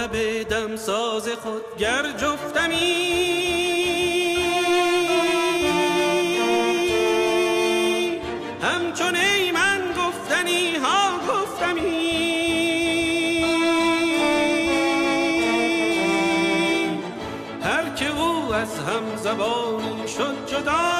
لب دمساز خود گر جفتمی، همچون ای من گفتنی ها گفتمی. هر که او از هم زبانی شد جدا،